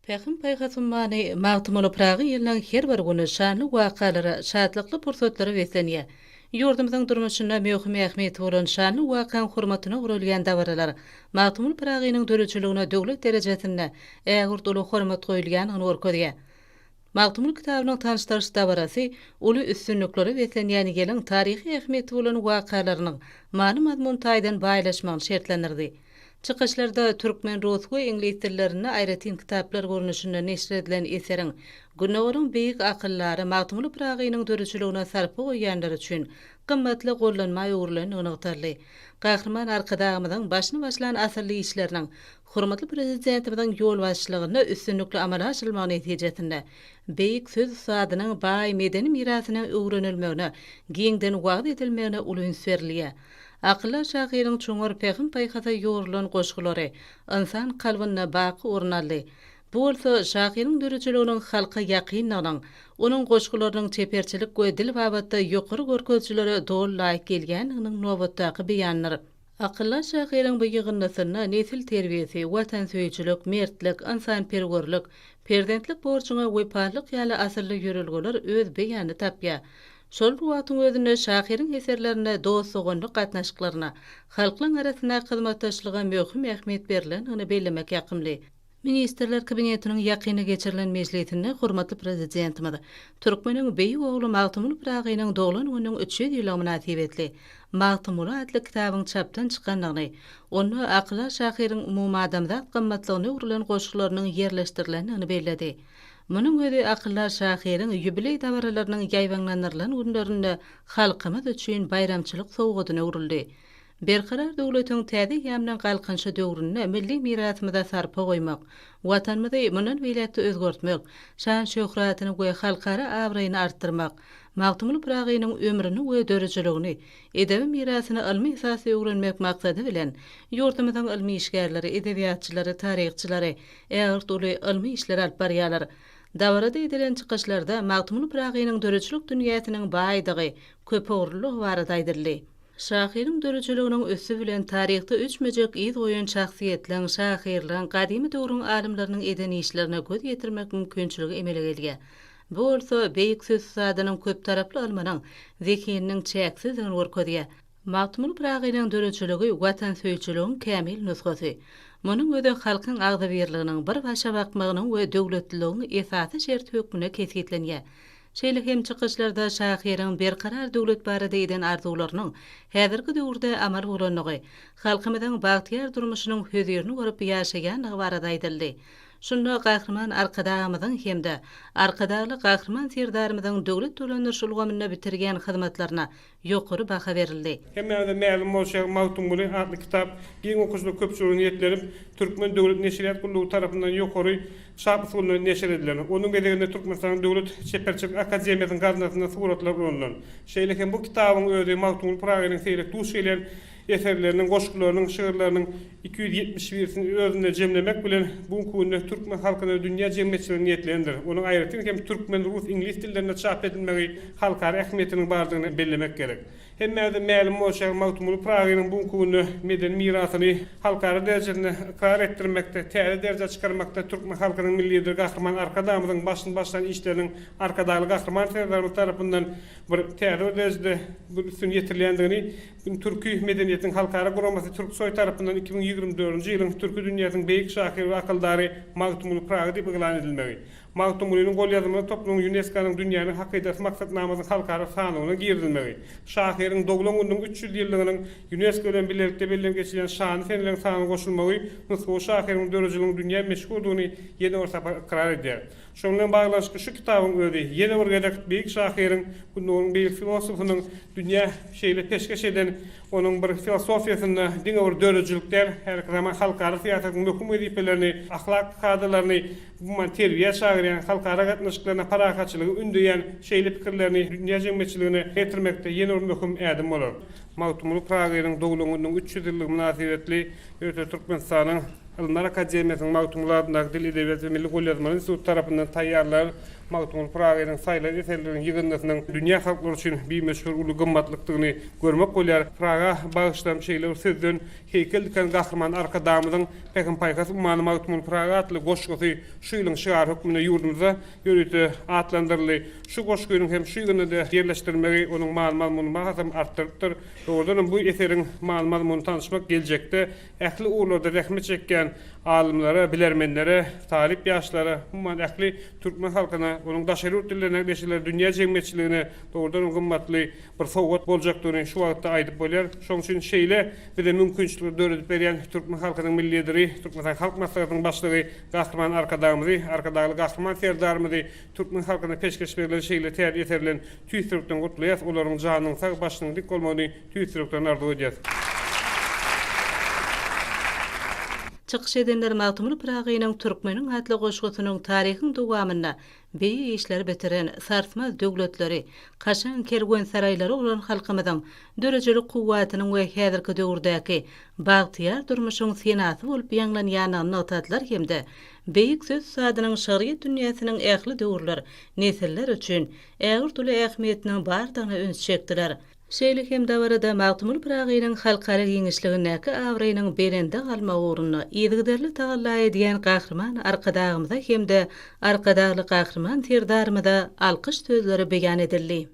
Pähim-paýhas ummany Magtymguly Pyragy ýylynyň her bir güni şanly wakalara, şatlykly pursatlara beslenýär. Ýurdumyzyň durmuşynda möhüm ähmiýeti bolan şanly wakaň hormatyna guralýan dabaralar Magtymguly Pyragynyň döredijiligine döwlet derejesinde ägirt uly hormat goýulýandygyny görkezýär. Magtymguly kitabynyň tanyşdyryş dabarasy uly üstünliklere beslenýän ýylyň taryhy ähmiýeti bolan wakalarynyň many-mazmun taýdan baýlaşmagyny şertlendirdi. Çykyşlarda türkmen, rus we iňlis dillerinde aýratyn kitaplar görnüşinde neşir edilen eseriň Gündogaryň beýik akyldary Magtymguly Pyragynyň döredijiligine sarpa goýýanlar üçin gymmatly gollanma öwrülendigi nygtaldy. Gahryman Arkadagymyzyň başyny başlan asylly işleriniň Hormatly Prezidentimiziň ýolbaşçylygynda üstünlikli amala aşyrylmagy netijesinde, beýik söz ussadynyň baý medeni mirasynyň öwrenilmegine, giňden wagyz edilmegine uly üns berilýär. Akyldar şahyryň çuňňur pähim-paýhasa ýugrulan goşgulary ynsan kalbynda baky orun aldy. Bu bolsa şahyryň döredijiliginiň halka ýakynlygynyň, onuň goşgularynyň çeperçilik we dil babatda ýokary görkezijilere doly laýyk gelýändiginiň nobatdaky beýanydyr. Akyldar şahyryň bu ýygyndysynda nesil terbiýesi, watansöýüjilik, mertlik, ynsanperwerlik, perzentlik borjuňa wepalylyk ýaly asylly ýörelgeler öz beýanyny tapýar. Şol bir wagtyň özünde şahyryň eserlerinde dost-doganlyk gatnaşyklaryna, halklaryň arasyndaky hyzmatdaşlyga möhüm ähmiýet berlendigini bellemek ýakymly. Ministrler Kabinetiniň ýakynda geçirilen mejlisinde hormatly Prezidentimiz türkmeniň beýik ogly Magtymguly Pyragynyň doglan gününiň 300 ýyllygy mynasybetli Magtymguly atly kitabyň çapdan çykandygyny, onda akyldar şahyryň umumadamzat gymmatlygyna öwrülen goşgularynyň ýerleşdirilendigini belledi. Munuň özi akyldar şahyryň ýubileý dabaralarynyň ýaýbaňlandyrylan günlerinde halkymyz üçin baýramçylyk sowgadyna öwrüldi. Berkarar döwletiň täze eýýamynyň Galkynyşy döwründe milli mirasymyza sarpa goýmak, Watanymyzy mundan beýläk-de özgertmek, şan-şöhratyny we halkara abraýyny artdyrmak, Magtymguly Pyragynyň ömrüni we döredijiligini, edebi mirasyny ylmy esasda öwrenmek maksady bilen, ýurdumyzyň ylmy işgärleri, edebiýatçylary, taryhçylary ägirt uly ylmy işleri alyp barýarlar. Dabarada edilen çykyşlarda Magtymguly Pyragynyň döredijilik dünýäsiniň baýdygy, köpugurlylygy barada aýdyldy. Şahyryň döredijiliginiň üsti bilen taryhda öçmejek yz goýan şahsyýetleň, şahyrlaň, gadymy döwrüň alymlarynyň eden işlerine göz ýetirmek mümkinçiligi emele gelýär. Bu bolsa beýik söz ussadynyň köptaraply ylmynyň, zehininiň çäksizdigini görkezýär. Magtymguly Pyragynyň döredijiligi watansöýüjiligiň kämil nusgasy. Munuň özi halkyň agzybirliginiň, bir başa bakmagynyň we döwletliligiň esasy şerti hökmünde kesgitlenýär. Şeýle hem çykyşlarda şahyryň Berkarar döwlet barada eden arzuwlarynyň häzirki döwürde amal bolandygy, halkymyzyň bagtyýar durmuşynyň hözirini görüp ýaşaýandygy barada aýdyldy. Şunda Gahryman Arkadagymyzyň hem-de Arkadagly Gahryman Serdarymyzyň döwlet dolandyryş ulgamynda bitirýän hyzmatlaryna ýokary baha berildi. Hemmämize mälim bolşy ýaly, Magtymguly atly kitap giň okyjylar köpçüligine niýetlenip, Türkmen döwlet neşirýat gullugy tarapyndan ýokary çap usulynda neşir edilen. Onuň bezeginde Türkmenistanyň Döwlet çeperçilik akademiýasynyň gaznasyndan suratlar ulanylan. Şeýle hem bu kitabyň özi Magtymguly Pyragynyň seýrek duş gelýän eserleriniň, goşgularynyň, şygyrlarynyň 271-sini özünde jemlemek bilen, bu günki günde türkmen halkyna we dünýä jemgyýetçiligine niýetlenendir. Onuň aýratyn hem türkmen, rus, iňlis dillerinde çap edilmegi halkara ähmiýetiniň bardygyny bellemek gerek. Hemmämize mälim bolşy ýaly, Magtymguly Pyragynyň bu günki günde medeni mirasyny halkara derejesinde ykrar etdirmekde, täze derejä çykarmakda türkmen halkynyň Milli Lideri Gahryman Arkadagymyzyň başyny başlan işleriniň Arkadagly Gahryman Serdarymyz tarapyndan bir täze bir derejede bir üstün ýetirilýändigini Türki medeniýetiň halkara guramasy Türksoý tarapyndan 2024-nji ýylyň Türki dünýäsiniň beýik şahyry we akyldary Magtymguly Pyragy diýip yglan edilmegi, Magtymgulynyň golýazmalar toplumynyň ÝUNESKO-nyň Dünýäniň hakydasy maksatnamasynyň halkara sanawyna girizilmegi, şahyryň doglan gününiň 300 ýyllygynyň ÝUNESKO bilen bilelikde bellenip geçilýän şanly seneleriň sanyna goşulmagy nusgawy şahyryň döredijiliginiň dünýä meşhurdygyny ýene bir sapar ykrar edýär. Şonuň bilen baglanyşykly şu kitabyň özi ýene bir gezek beýik şahyryň, Gündogaryň beýik filosofynyň dünýä şeýle peşgeş eden onuň bir filosofiýasynda diňe bir döredijilik däl, häzirki zaman halkara syýasatynyň möhüm wezipelerini, ahlak kadalaryny, umuman terbiýä çagyrýan, halkara gatnaşyklarynda parahatçylygy ündeýän şeýle pikirlerini dünýä jemgyýetçiligine ýetirmekde ýene bir möhüm ädim bolar. Magtymguly Pyragynyň doglan gününiň 300 ýyllygy mynasybetli ýörite Türkmenistanyň Ylymlar akademiýasynyň Magtymguly adyndaky Dil, edebiýat we milli golýazmalar instituty tarapyndan taýýarlanan. Magtymguly Pyragynyň saýlan eserleriniň ýygyndysynyň dünýä halklary üçin bimöçber uly gymmatlykdygyny görmek bolýar. Pyraga bagyşlanyp şeýle bir sözden heýkel diken Gahryman Arkadagymyzyň Pähim-paýhas ummany Magtymguly Pyragy atly goşgusy şu ýylyň şygary hökmünde ýurdumyzda ýörite atlandyryldy. Şu goşgynyň hem şu ýygyndyda ýerleşdirilmegi onuň many-mazmunyny hasam artdyrypdyr. Dogrudanam bu eseriň many-mazmunyny tanyşmak geljekde ähli ugurlarda zähmet çekýän alymlara, bilermenlere, talyp ýaşlara, umuman ähli türkmen halkyna, onuň daşary ýurt dillerindäki neşirlere, dünýä jemgyýetçiligine dogrudanam gymmatly bir sowgat boljakdygyny şu wagtda aýdyp bolýar. Şonuň üçin şeýle bize mümkinçilikleri döredip berýän türkmen halkynyň Milli Lideri, Türkmenistanyň Halk Maslahatynyň Başlygy Gahryman Arkadagymyzy, Arkadagly Gahryman Serdarymyzy türkmen halkyna peşgeş berlen şeýle täze eser bilen tüýs ýürekden gutlaýas, olaryň janynyň sag, başynyň dik bolmagyny tüýs ýürekden arzuw edýäs. Çykyş edenler Magtymguly Pyragynyň Türkmeniň atly goşgusynyň taryhyň dowamynda beýik işleri bitiren, sarsmaz döwletleri, kaşaň kerwensaraýlary guran halkymyzyň döredijilik kuwwatynyň we häzirki döwürdäki bagtyýar durmuşyň senasy bolup ýaňlanýandygyny nygtadylar hem-de beýik söz ussadynyň şygryýet dünýäsiniň ähli döwürler, nesiller üçin ägirt uly ähmiýetiniň bardygyna üns çekdiler. Şeýle hem dabarada Magtymguly Pyragynyň halkara giňişligindäki abraýynyň belende galmagy ugrunda yzygiderli tagalla edýän Gahryman Arkadagymyza hem-de Arkadagly Gahryman Serdarymyza alkyş sözleri beýan edildi.